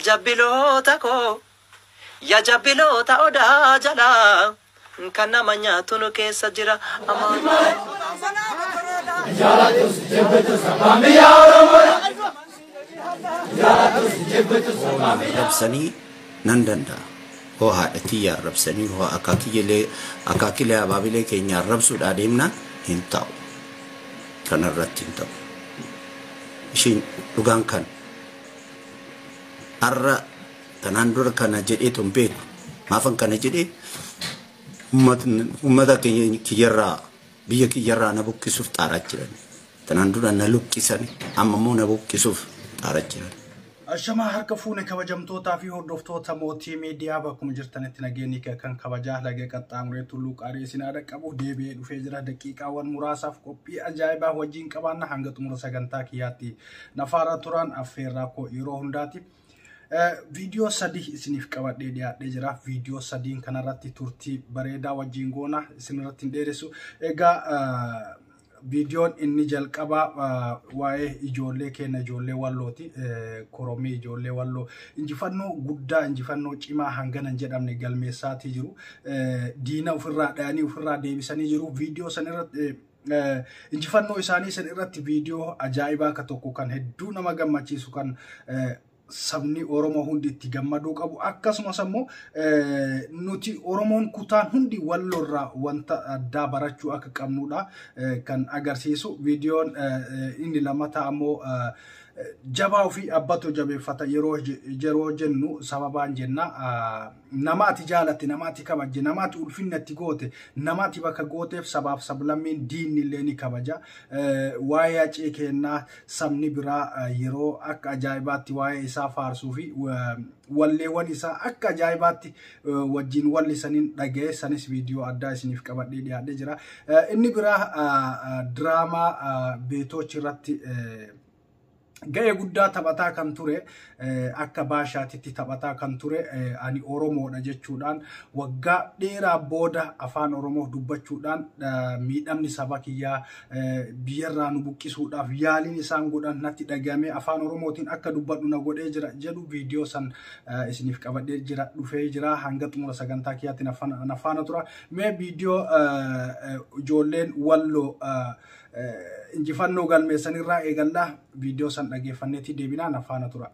Jabbiloota koo yaa jabbiloota odaa jalaa kan nama nyaatu nu keessa jira. Arrabsanii nan danda'a. Hoo haadha kiyya arrabsanii, hoo akaakilee abaabilee keenya arrabsuudhaa deemnaan hin ta'u. Kanarratti hin ta'u. Ishiin dhugaan kan har'a kanaan dura kana jedheetu hin beeku. Maafan kana jedhee uummata kiyyarraa biyya kiyyarraa na buqqisuuf xaaraa jiran. Kanaan dura na luqqisani, amma immoo na buqqisuuf xaaraa jiran. Ashamaa harka fuune kabajamtootaa fi hordoftoota Mootii Miidiyaa, bakkuma jirtanitti nageenyi kan kabajaa laga qaxxaamuree tulluu qaarii isin haadha qabu deebi'ee dhufee jira. Daqiiqaawwan muraasaaf qophii ajaa'ibaa wajjin qabaanna, hanga xumura sagantaa kiyyaatti nafaara turan affeerraa koo yeroo hundaati. Viidiyoo 3 isiniif qabadhee dhiyaadhee jira. Viidiyoo sadiin kanarratti turtii bareedaa wajjin goona, isinirratti hin dheeressu. Egaa viidiyoon inni jalqabaa waa'ee ijoollee keenya, ijoollee Wallooti. Koromii ijoollee Walloo injifannoo guddaa, injifannoo cimaa hangana hin jedhamne galmeessaatii jiru. Diina ofirraa dhayanii ofirraa deebisanii jiru. Viidiyoo san irratti, injifannoo isaanii san irratti, viidiyoo ajaa'ibaa akka tokko kan hedduu nama gammachiisu, kan sabni Oromoo hundi itti gammaduu qabu, akkasumas ammoo nuti Oromoon kutaan hundi Walloorraa wanta addaa barachuu akka qabnudha kan agarsiisu. Viidiyoon inni lammataa ammoo jabaa ofii abbatu jabeeffata yeroo jennu sababaan jenna, nama ati jaalatte, nama ati kabajje, nama ati ulfinna itti goote, nama ati bakka gooteef sabaaf sablammiin diinni illee ni kabaja. Waa'ee Hacee kennaa sabni biraa yeroo akka ajaa'ibaatti waa'ee isaa faarsuu fi walleewwan isaa akka ajaa'ibaatti wajjin wallisaniin dhaga'e sanis viidiyoo addaa isiniif qabadhee dhiyaadhee jira. Inni biraa diraamaa Beetochi irratti ga'ee guddaa taphataa kan ture, akka baashaatitti taphataa kan ture, ani Oromoodha jechuudhaan waggaa dheeraa booda afaan Oromoo dubbachuudhaan, miidhamni saba kiyyaa biyyarraa nu buqqisuudhaaf yaaliin isaan godhan natti dhagahame, afaan Oromootiin akka dubbadhu na godhee jira jedhu, viidiyoo san isiniif qabadhee jira dhufee jira. Hanga xumura sagantaa kiyyaatti na faana tura. Mee viidiyoo ijoolleen Walloo injifannoo galmeessanirraa eegallaa, viidiyoo san dhageeffanneetii deebinaa, na faana tura.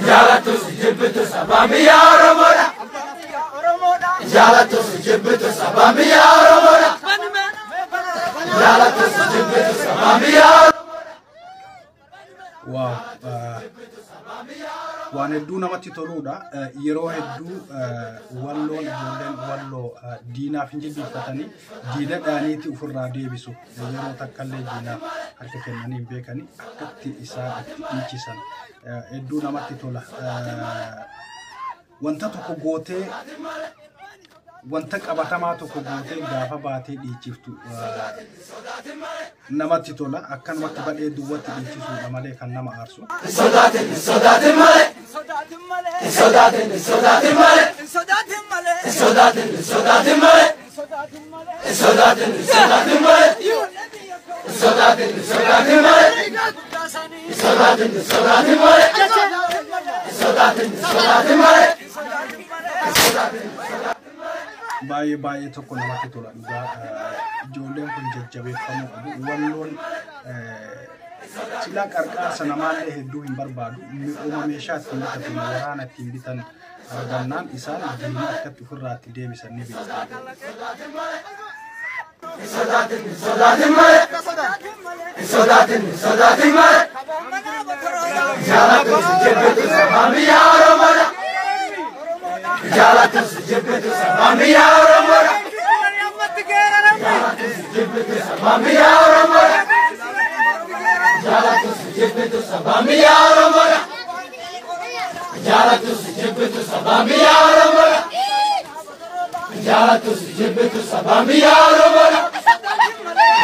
Jaalatus jibbitus abbaan biyya Oromoodha. Jaalatus jibbitus abbaan biyya Oromoodha. Jaalatus jibbitus abbaan biyya. Waaw, waan hedduu namatti toludha. Yeroo hedduu Walloon, ijoolleen Walloo diinaaf hin jilbiiffatanii, diina dhaaniiti ofirraa deebisu. Yeroo takkallee diinaaf harka kennanii hin beekani. Akkatti isaan itti dhiichisan hedduu namatti tola. Wanta tokko gootee, wanta qabatamaa tokko gootee gaafa baatee dhiichiftu namatti tola. Akkanumatti badhee duwwatti dhiichisuudha malee kan nama aarsu. Hin sodaatin, hin sodaatin malee. Hin sodaatin, hin sodaatin malee. Hin sodaatin, hin sodaatin malee. Hin sodaatin, hin sodaatin malee. Hin sodaatin, hin sodaatin malee. Hin sodaatin, hin sodaatin malee. Hin sodaatin, hin sodaatin malee. Hin sodaatin. Baay'ee baay'ee tokko namatti tola dhugaa. Ijoolleen kun jajjabeeffamuu qabu. Walloon silaa qarqaarsa namaallee hedduu hin barbaadu. Mi'ooma meeshaa ittiin bitatan, waraana ittiin bitan argannaan isaan diina akkatti ofirraa itti deebisan ni beeku. Hin sodaatin, hin sodaatin malee. Hin sodaatin, hin sodaatin malee. Jaalatus jibbitus abbaan biyya Oromoodha. Jaalatus jibbitus abbaan biyya Oromoodha. Jaalatus jibbitus abbaan biyya Oromoodha. Jaalatus jibbitus abbaan biyya Oromoodha. Jaalatus jibbitus abbaan biyya Oromoodha. Jaalatus jibbitus abbaan biyya Oromoodha.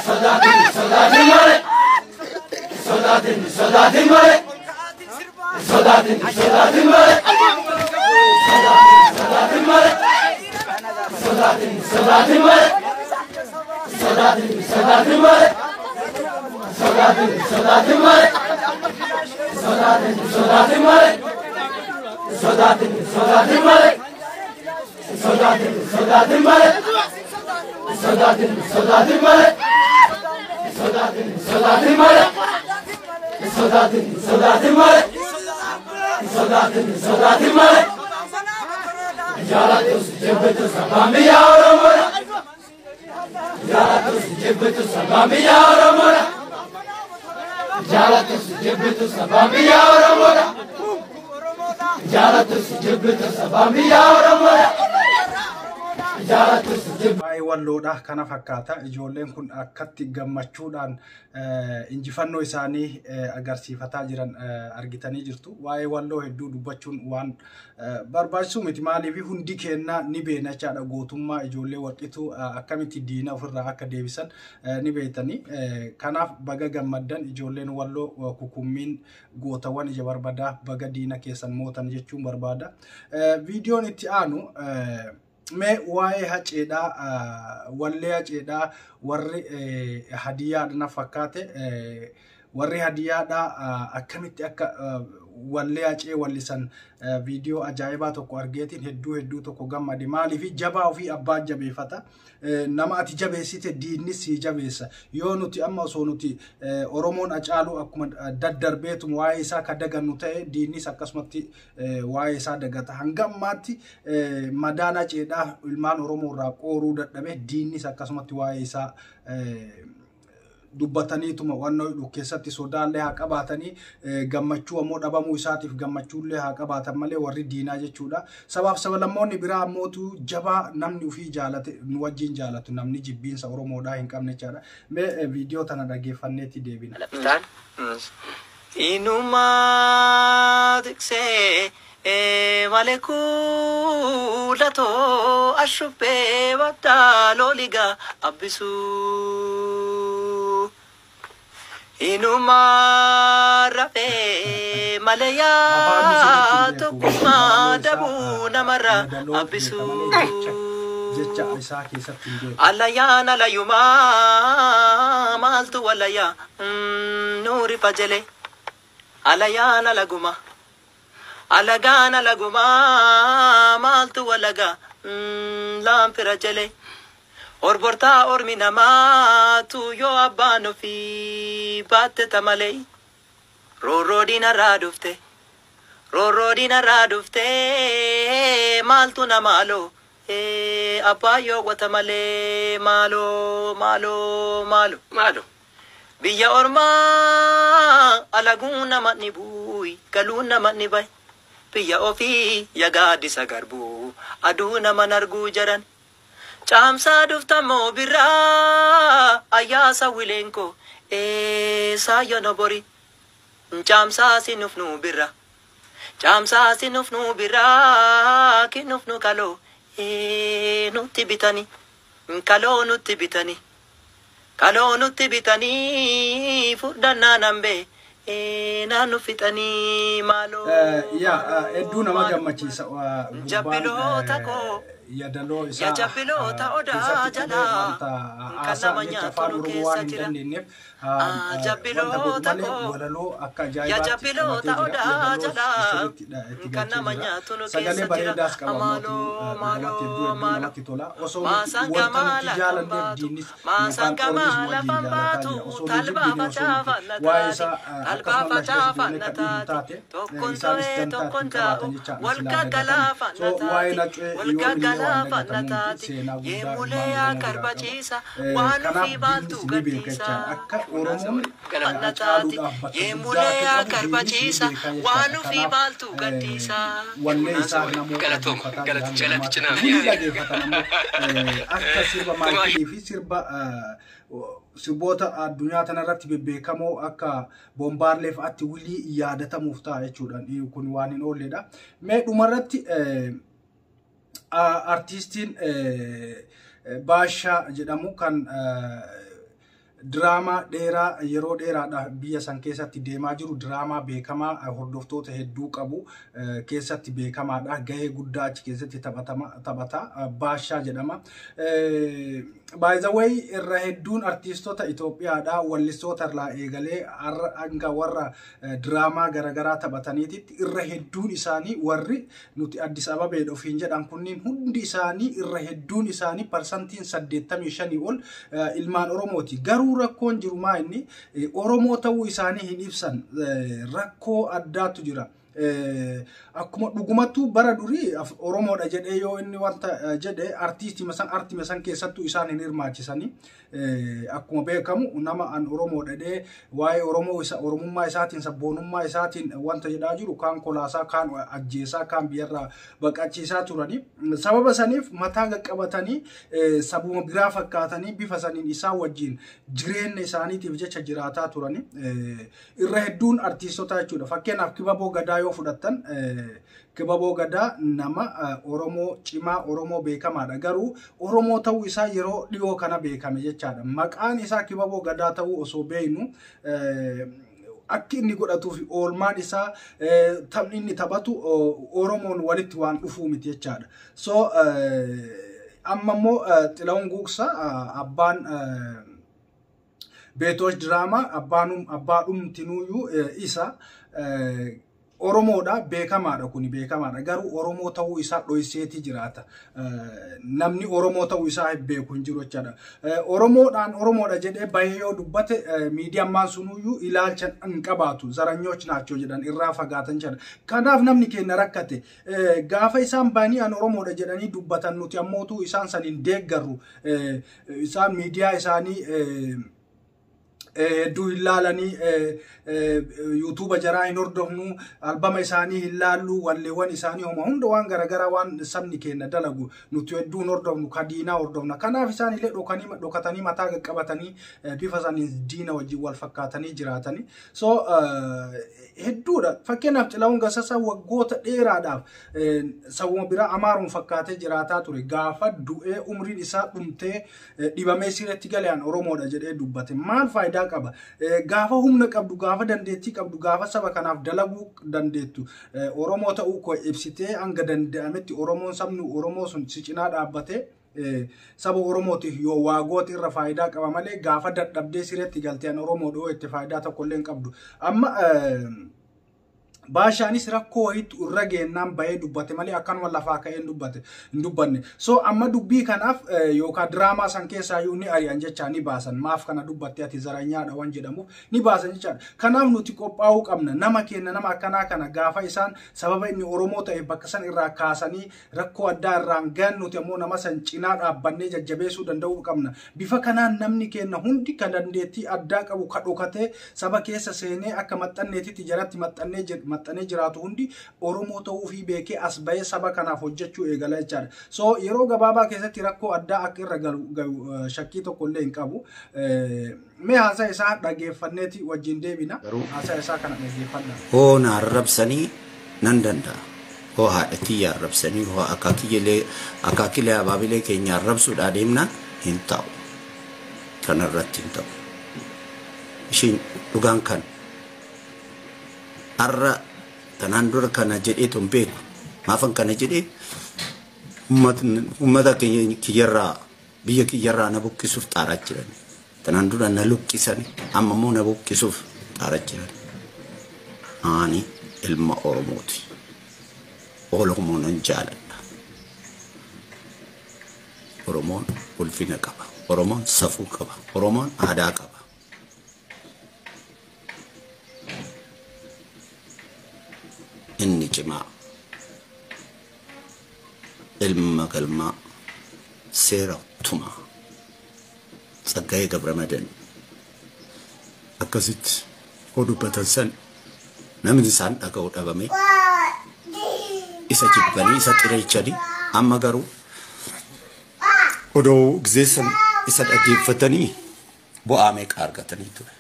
Sodaatin, sodaatin malee. Sodaatin, sodaatin malee. Sodaatin, sodaatin malee. Sodaatin malee. Sodaatin, sodaatin malee. Sodaatin, sodaatin malee. Sodaatin, sodaatin malee. Sodaatin sodaatin malee. Sodaatin sodaatin malee. Sodaatin sodaatin malee. Sodaatin sodaatin malee. Sodaatin sodaatin malee. Sodaatin sodaatin malee. Sodaatin sodaatin malee. Jaalatus jibbitus abbaan biyya Oromoodha. Jaalatus jibbitus abbaan biyya Oromoodha. Jaalatus jibbitus abbaan biyya Oromoodha. Jaalatus jibbitus abbaan biyya Oromoodha. Jaalatus jibbitus. Baay'ee walloodha kana fakkaata. Ijoolleen kun akkatti gammachuudhaan injifannoo isaanii agarsiifataa jiran argitanii jirtu. Waa'ee walloo hedduu dubbachuun waan barbaachisu miti. Maaliif hundi keenna ni beekna jechaadha. Gootummaa ijoollee warqituu akkamitti diina ofirraa akka deebisan ni beektanii. Kanaaf baga gammaddan ijoolleen walloo kukummiin gootawwan ija barbadaa baga diina keessan mootan jechuun barbaada. Viidiyoon itti aanu mee waa'ee haceedhaa wallee haceedhaa warri hadiyyaadha na fakkaate warri hadiyyaadhaa akkamitti akka wallee hacee wallisan viidiyoo ajaa'ibaa tokko argeetiin hedduu hedduu tokko gammade. Maaliif jabaa ofii abbaa jabeeffata. Nama ati jabeessite diinni si jabeessa. Yoo nuti amma osoo nuti Oromoon Hacaaluu akkuma daddarbeetum waa'ee isaa ka dagannu ta'e diinnis akkasumatti waa'ee isaa dagata. Hanga ammaatti madaan haceedhaa ilmaan Oromoo irraa qooruu dadhabe diinnis akkasumatti waa'ee isaa dubbataniituma waan keessatti sodaallee haa qabaatanii gammachuu ammoo dhabamuu isaatiif gammachuullee haa qabaatan malee warri diinaa jechuudha. Sabaaf sablammoonni biraa ammootu jabaa namni ofii jaalate nu wajjin jaalatu namni jibbiinsa Oromoodhaa hin qabne jechaadha. Mee viidiyoo tana dhaggeeffanneetti deebina. Inuma tiksee malee kuulatoo ashubbee baddaa looligaa abbisuu. Inuma rafee malee yaa tokkummaa dabuu namarra abbisuu. Jecha isaa keessatti hin beeku. Alayaan alayumaa maaltu walayaa nuuri fajele. Alayaan alaguma. Alagaan alagumaa maaltu walagaa laanfira jele. Orbortaa ormi namaatu yoo abbaan ofii baatte tamalee. Roorroo diinarraa dhufte. Roorroo diinarraa dhufte maaltu namaaloo. Abbaa yoo wata malee maaloo maaloo maaloo. Maalo. Biyya ormaa alaguun nama ni buuyi galuun nama ni bayi. Biyya ofii yagaaddisa garbuu aduu nama narguu jaran. Caamsaa dhuftamoo birraa ayyaasa wileenkoo eessaa yono bori. Caamsaa sinuuf nu birra. Caamsaa sinuuf nu birraa kinuuf nu kaloo nutti bitani. Kaloo nutti bitani. Kaloo nutti bitanii furdannaa nan bee naannu fixanii maaloo. Yaa hedduu nama gammachiisa gurbaan Jabbiloota koo. Yadaloo isaa Yaa jabbiloota odaa keessatti jalaa wanta kan haasaa nama jecha nyaatu afaan nu Oromoo waan keessa hin jira. dandeenyeef Jabbiloota wanta godhu malee koo. walaloo akka Yaa ajaa'ibaatti jabbiloota qabatee jira. odaa Yadaloo jalaa sirriitti itti kan galchee nama jira. nyaatu nu Sagalee keessa jira. bareedaas qaba mootii Maaloo namatti hedduu maaloo hedduu maaloo. namatti tola. Osoo nuti Maasaan wanta gamaa nuti lafan jaalanneef baatu. diinnis Maasaan yookaan ormis gamaa nu wajjin lafan jaalataa baatu. jira. Osoo nu Talbaa jibbine osoo facaafa nuti na waa'ee taati. isaa Talbaa akkasuma lashlees facaafa goonee na kan dhiibnu taati. taate Tokkoon isaanis ta'ee dantaa tokkoon ittiin qabaatan taa'u. jechaadha Wal silaa dagatamu. gaggalaafa So na waa'ee taati. nacee Wal yoomillee waan gaggalaafa na dagatamu miti taati. seenaa guddaa Yeemulee ilmaan yaa Oromoo biraa qaba. karbachiisa. Waan Kanaaf ofii maaltu diinnis ni beeka gadhiisa. jechaadha. Akka Oromoon Na taati. Hacaaluudhaaf bakka guddaa Yeemulee akka yaa qabu diinnis ni karbachiisa. beeka Waan jechaadha. ofii Kanaaf maaltu gadhiisa. wallee isaa namoota Galatooma. dhaggeeffataa Galatooma. jiran Galatichi naaf ni yaade. dhaggeeffatan ammoo akka sirba maayikilii fi sirba sirboota addunyaa tanarratti bebbeekamoo akka bombaarlee fa'aatti wilii yaadatamuuf ta'a jechuudha. Kun waan hin oolledha. Mee dhumarratti artiistiin Baashaa jedhamu kan Diraamaa dheeraa yeroo dheeraadhaaf biyya san keessatti deemaa jiru, diraamaa beekamaa hordoftoota hedduu qabu keessatti beekamaadha. Gahee guddaa achi keessatti taphata. Baashaa jedhama. By the way, irra hedduun artiistota Itoophiyaadha. Wallistoota irraa eegalee hanga warra diraamaa garaagaraa taphataniititti irra hedduun isaanii, warri nuti Addis Ababeedha ofiin jedhan kunniin hundi isaanii, irra hedduun isaanii, 85% ol ilmaan Oromooti. Garuu rakkoon jiru maa inni Oromoo ta'uu isaanii hin ibsan, rakkoo addaatu jira. Akkuma dhugumattuu bara durii Oromoodha jedhee yoo inni wanta jedhe, artiistii san artima san keessattuu isaan hin hirmaachisanii. Akkuma beekamu, nama an Oromoodha jedhee waa'ee Oromoo isa Oromummaa isaatiin, sabboonummaa isaatiin wanta jedhaa jiru kaan kolaasaa, kaan ajjeesaa, kaan biyyarraa baqachiisaa turanii. Sababa saniif mataa qaqqabatanii, sabuma biraa fakkaatanii, bifa saniin isaan wajjin jireenya isaaniitiif jecha jiraataa turanii. Irra hedduun artiistota jechuudha. Fakkeenyaaf Kibaboo Gadaa yoo fudhattan, Kibaboo Gadaa nama Oromoo cimaa, Oromoo beekamaadha. Garuu Oromoo ta'uu isaa yeroo dhiyoo kana beekame jechaadha. Maqaan isaa Kibaboo Gadaa ta'uu osoo beeknu, akki inni godhatuu fi oolmaan isaa, taphni inni taphatu Oromoon walitti waan dhufuu miti jechaadha. So amma immoo Xila'uun Guugsaa, abbaan Beetoosh Diraamaa, abbaa dhumtinuyyuu isa Oromoodha, beekamaadha, kuni beekamaadha. Garuu Oromoo ta'uu isaa dhoyseeti jiraata. Namni Oromoo ta'uu isaa hin beeku hin jiru jechaadha. Oromoodhaan Oromoodha jedhee bahee yoo dubbate, miidiyaan sunuyyuu ilaalcha hin qabaatu. ዘረኞች ናቸው jedhan, irraa fagaatan jedha. Kanaaf namni keenya rakkate. Gaafa isaan bahanii an Oromoodha jedhanii dubbatan, nuti ammootu isaan san hin deeggarru. Isaan miidiyaa isaanii hedduu hin laalanii, yuutuuba jaraa hin hordofnu, albama isaanii hin laallu, walleewwan isaanii homa hunda, waan garaagaraa waan sabni keenya dalagu nuti hedduu hin hordofnu, ka diinaa hordofna. Kanaaf isaan illee dhokatanii, mataa qaqqabatanii, bifa saniin diina wajjin wal fakkaatanii jiraatanii. So hedduudha. Fakkeenyaaf Xila'uun Gasasaa waggoota dheeraadhaaf sabuma biraa Amaaruun fakkaatee jiraataa ture. Gaafa du'ee, umriin isaa dhumtee, dhibamee sirreetti galee an Oromoodha jedhee dubbate. Maal faayidaa qaba? Gaafa humna qabdu, gaafa dandeettii qabdu, gaafa saba kanaaf dalaguu dandeettu, Oromoo ta'uu koo ibsitee, hanga danda'ametti Oromoon, sabni Oromoo sun si cinaa dhaabbatee saba Oromootiif yoo waagooti irra faayidaa qaba malee, gaafa dadhabdee sireetti galtee an Oromoo dhoo itti faayidaa tokko illee hin qabdu. Amma Baashaanis rakkoo wayiitu irra geennaan bahee dubbate malee akkanuma lafaa ka'ee hin dubbate hin dubbanne. So amma dubbii kanaaf yookaan diraamaa san keessaa iyyuu ni ari'an jechaa, ni baasan. Maaf kana dubbatte, ati ዘረኛ dha waan jedhamuuf ni baasan jechaadha. Kanaaf nuti qophaa'uu qabna. Nama keenya, nama akkanaa kana, gaafa isaan sababa inni Oromoo ta'e bakka san irraa kaasanii rakkoo addaa irraan gahan, nuti ammoo nama san cinaa dhaabbannee jajjabeessuu danda'uu qabna. Bifa kanaan namni keenya hundi kan dandeettii addaa qabu, ka dhokatee saba keessa seenee akka maxxanneetitti jalatti maxxanee jiraatu hundi Oromoo ta'uu fi beekee as bahee saba kanaaf hojjechuu eegala jechaadha. So yeroo gabaabaa keessatti rakkoo addaa akka irra galu shakkii tokko illee hin qabu. Mee haasaa isaa dhageeffanneeti wajjin deebina. Haasaa isaa kana dhageeffadha. Hoo na arrabsanii nan danda'a. Hoo haadha kiyya arrabsanii, hoo akaakilee abaabilee keenya arrabsuudhaa deemnaan hin ta'u. Kanarratti hin ta'u. Ishiin dhugaan kan har'a tanaan dura kana jedheetu hin beeku. Maafan kana jedhee, uummata kiyyarraa, biyya kiyyarraa na buqqisuuf xaaraa jiran. Tanaan dura na luqqisani, amma immoo na buqqisuuf xaaraa jiran. Ani ilma Oromooti. Oromoo nan jaaladha. Oromoon ulfina qaba. Oromoon safuu qaba. Oromoon aadaa qaba. Inni cimaa ilma galmaa seera tumaa Tsaggaayee Gabramadan akkasitti hoo dubbatan san namni isaan dhaga'u dhabame, isa jibbanii, isa xireechanii. Amma garuu odoo gizeessan isa dhaggeeffatanii bu'aa meeqa argatanii ture.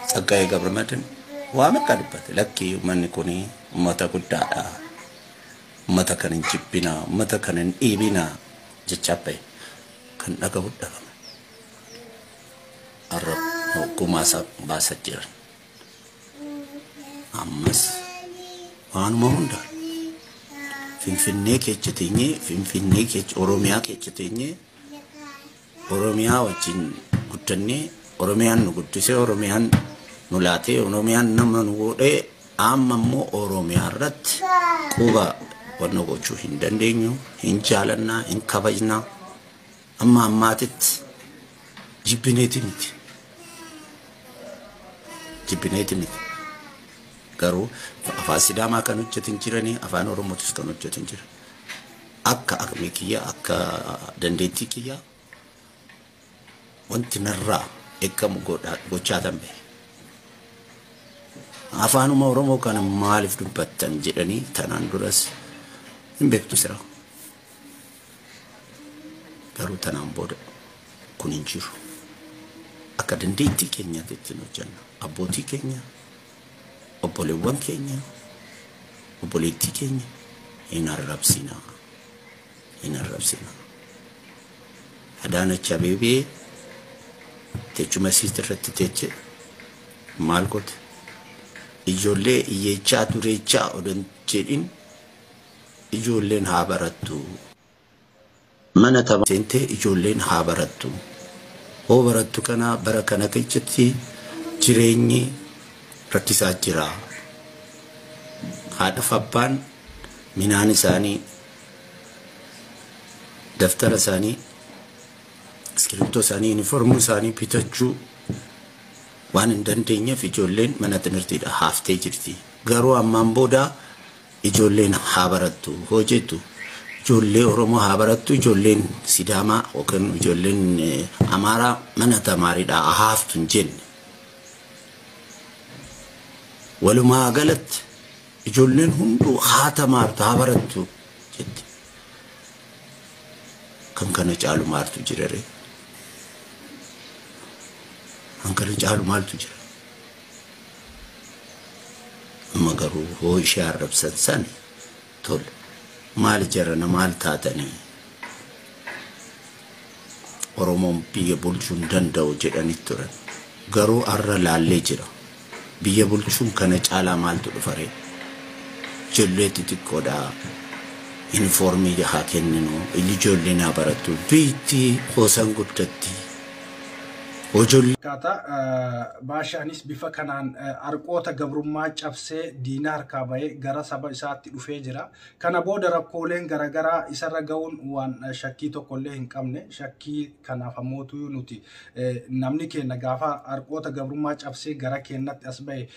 Tsaggaayee Gabramadan waa meeqa dubbate? Lakkii, uummanni kun uummata guddaadha. Uummata kan hin jibbinaa, uummata kan hin dhiibinaa jechaa bahe, kan dhaga'u dhabame. Har'a gumaa baasaa jiran. Ammas waanuma hunda Finfinnee keessa teenyee, Finfinnee keessa, Oromiyaa keessa teenyee, Oromiyaa wajjin guddannee, Oromiyaan nu guddisee, Oromiyaan nu laatee, Oromiyaan nama nu godhee, amma immoo Oromiyaa irratti quba wanna gochuu hin dandeenyu, hin jaalannaa, hin kabajnaa. Amma ammaatitti jibbineeti miti. Jibbineeti miti. Garuu afaan Sidaamaa kan hojjetan jiranii, afaan Oromootis kan hojjetan jiran. Akka aqmii kiyya, akka dandeettii kiyya, wanti narraa eeggamu gochaa tan bahe. Afaanuma Oromoo kana maaliif dubbattan jedhanii tanaan duras hin beektu sira. Garuu tanaan booda kun hin jiru. Akka dandeettii keenyaatti ittiin hojjenna. Abbootii keenya, obboleewwan keenya, obboleettii keenya hin arrabsinaa. Hin arrabsinaa. Adaanach Abeebee teechuma isiit irratti teeche maal goote? Ijoollee iyyeechaa tureechaa odon jedhin ijoolleen haa barattu. Mana taphaa seentee ijoolleen haa barattu. Hoo barattu kana bara kana keessatti jireenyi rakkisaa jira. Haadhaaf abbaan minaan isaanii, daftara isaanii, iskiriptoo isaanii, yuunifoormii isaanii bitachuu waan hin dandeenyeef ijoolleen mana timirtiidha haaftee jirti. Garuu ammaan booda ijoolleen haa barattu hoo jettu, ijoollee Oromoo haa barattu, ijoolleen Sidaamaa yookaan ijoolleen Amaaraa mana tamaariidha haaftu hin jenne. Walumaa galatti ijoolleen hunduu haa tamaartu, haa barattu jetti. Kan kana caalu maaltu jira ree? Kan kana caalu maaltu jira? Amma garuu hoo ishee arrabsan sani tole. Maal jarana maal taatanii? Oromoon biyya bulchuu hin danda'u jedhanii turan. Garuu har'a laallee jira. Biyya bulchuun kana caalaa maaltu dhufa ree? Ijoollee xixiqqoodha. Yuunifoormii haa kenninu, ijoolleen haa barattu. Biyyi hoosan guddatti. Ijoollee Akkaataa Baashaanis bifa kanaan harqoota gabrummaa cabsee diina harkaa bahee gara saba isaatti dhufee jira. Kana booda rakkooleen garaagaraa isarra ga'uun waan shakkii tokkollee hin qabne. Shakkii kanaaf ammoo nuti namni keenya gaafa harqoota gabrummaa cabsee gara keenyatti as bahe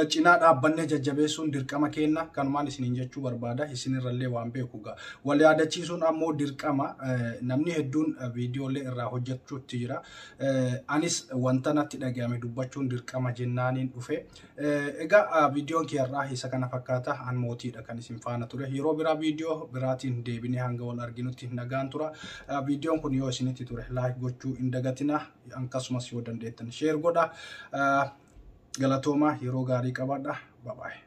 cinaa dhaabbannee jajjabeessuun dirqama kenna. Kanumaan isiniin jechuu barbaada. Isinirrallee waan beeku gaa. Wal yaadachiisuun ammoo dirqama. Namni hedduun viidiyoolee irraa hojjechuutti jira. Anis wanta natti dhagahame dubbachuun dirqama jennaaniin dhufe. Egaa viidiyoon kiyarraa isa kana fakkaata. An mootiidha kan isin faana ture. Yeroo biraa viidiyoo biraatiin deebinee hanga wal arginutti nagaan tura. Viidiyoon kun yoo isinitti ture like gochuu hin dagatina. Akkasumas yoo dandeettan share godha. Galatooma, yeroo gaarii qabaadha. Bye bye.